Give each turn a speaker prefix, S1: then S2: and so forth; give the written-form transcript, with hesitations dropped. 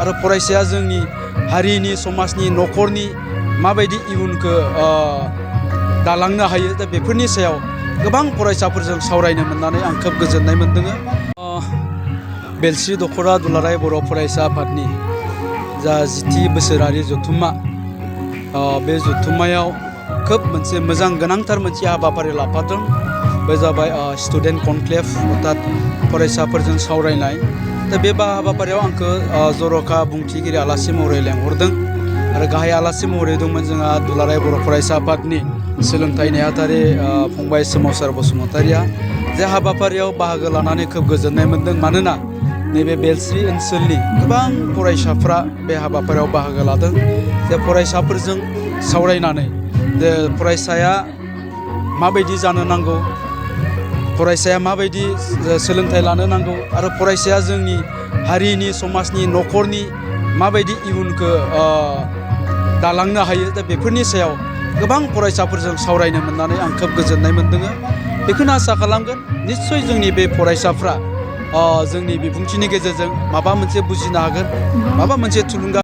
S1: आरो फरायसाया जोंनि हारिनि समाजनि न'खरनि माबायदि इयुनखौ दालांनो हायो दा बेफोरनि सायाव गोबां फरायसाफोरजों सावरायनो मोननानै आं खोब गोजोननाय मोन्दों। बेलस्रि दख'रा दुलाराय बर' फरायसा आफादनि जा 10थि बोसोरारि जथुम्मा बे जथुम्मायाव खोब मोनसे मोजां गोनांथार मोनसे हाबाफारि लाफादों। बे जाबाय स्टुडेन्ट कनक्लेभ अर्थात फरायसाफोरजों सावरायनाय। दा बे हाबाफारियाव आंखौ जर'खा बुंथिगिरि आलासि महरै लेंहरदों आरो गाहाय आलासि महरै दंमोन जोंहा दुलाराय बर' फरायसा आफादनि सोलोंथाइ नेहाथारि फंबाय सोमावसार बसुमतारिया। जे हाबाफारियाव बाहागो लानानै खोब गोजोननाय मोन्दों, मानोना नैबे बेलस्रि ओनसोलनि गोबां फरायसाफ्रा बे हाबाफारियाव बाहागो लादों। जे फरायसाफोरजों सावरायनानै जे फरायसाया माबायदि जानो नांगौ, फरायसाया माबायदि सोलोंथाइ लानो नांगौ आरो फरायसाया जोंनि हारिनि समाजनि न'खरनि माबायदि इयुनखौ दालांनो हायो दा बेफोरनि सायाव गोबां फरायसाफोरजों सावरायनो मोननानै आं खोब गोजोननाय मोन्दों। बेखौनो आसा खालामगोन निस्सय जोंनि बे फरायसाफ्रा जोंनि बिबुंथिनि गेजेरजों माबा मोनसे बुजिनो हागोन, माबा मोनसे थुलुंगा